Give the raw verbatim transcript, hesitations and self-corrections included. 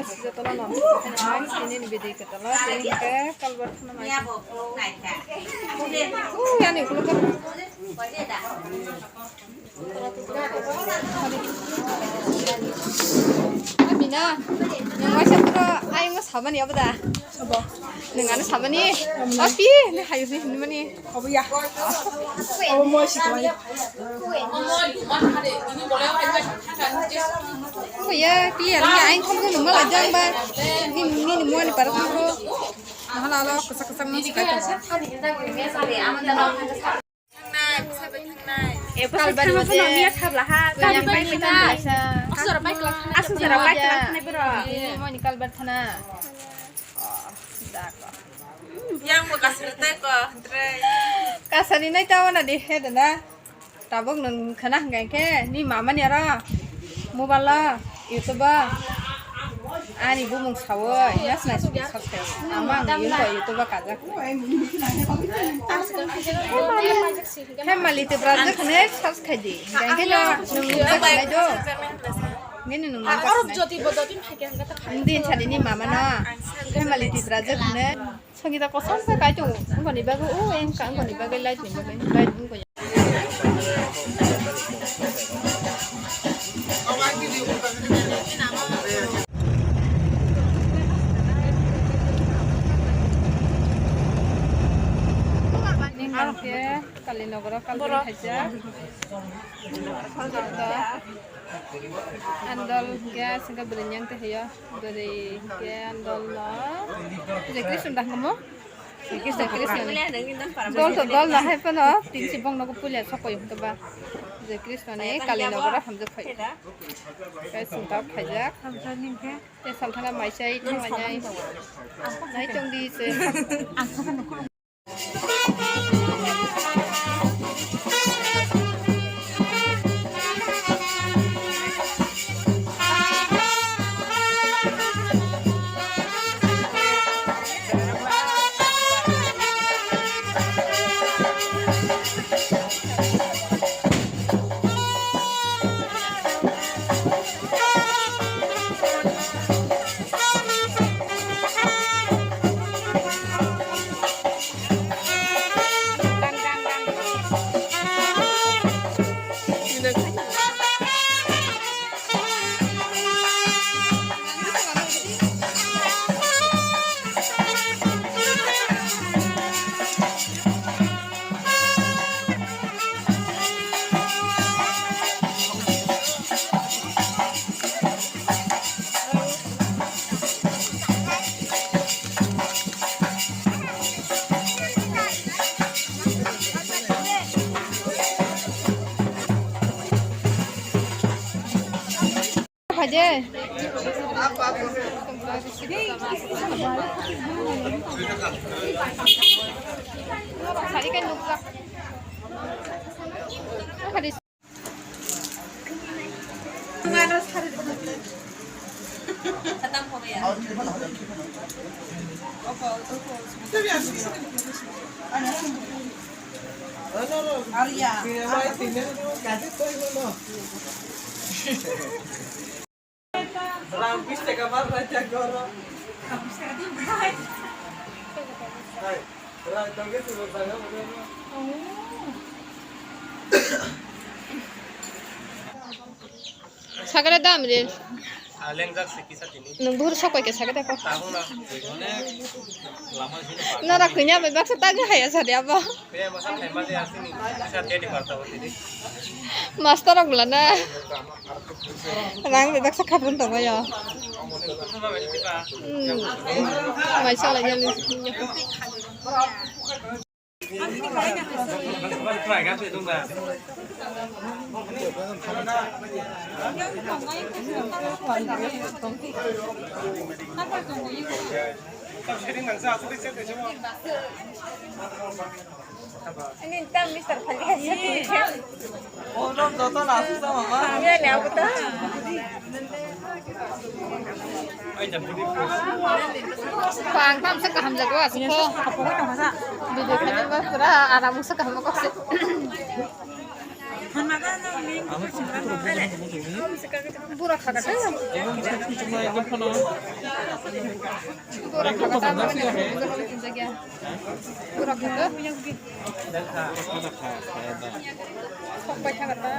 Jotono nom tini ni bidi ketala tini ke kalbar thana mai. U yani kuluk. Abina, nang waisa pura ayung sabani abada. Nang ano sabani. Api, nang hayu sih mani. Obo ya. Obo mo si ko ya. Obo ya, clear ya, aing kong nung mala jang ba. Ni, ni, ni mo ni parok mo. Nahala lo, kasa kasa mo si kai. Thangnai, bwsa bai thangnai. Kalbar thana bono miya sabla ha. Kalbar thana. Aswk jora bai kla thana. Aswk jora bai kla thana bro. Ni mo ni kalbar thana. Yang bo kasini tai ko, tre. Kasani nai tawana di he dana. Tabuk nwng khwna hwnkha khe ni mama ni aro mobile o, YouTube o ani bumung sawi nasnai sini search khai. Ama ang YouTube o, YouTube o kajak. Family Tiprajwk hwnwi search khai di. Hwnkhe no nwng nukjak nai do. Nini nwng nukjak nai. Din sadi ni mama no Family Tiprajwk hwnwi. Songita kosom khe kaitung, wngkoni bagwi, o, wngka, wngkoni bagwi light ni bagwi, light wngkoni. Nini khe Kalinagar o kalbari khaijak. Andol hwnkhe aswk khe bwrwi yang twi hayo. Bwrwi hwnkhe andol no. Je Krishna da hwnkhe mo? Je Krishna, Krishna ni. Dol to dol no hai phano tinsi bong nogo puila sokoi hwnkhe ba. Je Krishna ni Kalinagar o hamjak phai. Kai sung tap khaijak. Tei salthana maisai thanglainai. Nai tongdi se. Haje. Sari kan nukla. Rang bis taka bar bai tak goro. Hai, rang tongke sulo jaga mo. Sagare dam re. Lengjak se kisa tini. Nwng buhur sokoi ke sagare ko. Tabuk na. Nara kunya bai baksa tagi haya sadi abo. Kaya masa thai mali asini. Kisa tedi parta tini. Master rok bwla na. Rang bebak sa khabun tongo yo. Hmm. Maisa lai jani. Ini tam Mister Fali aja. Ono joto na susa mama. Iya, ni aku tahu. Pang tam sa kaham jago asuk ko. Video kami ba pura aram sa kaham ko se. Bura khakata. Bura khakata. Bura khakata. Khokbai khakata.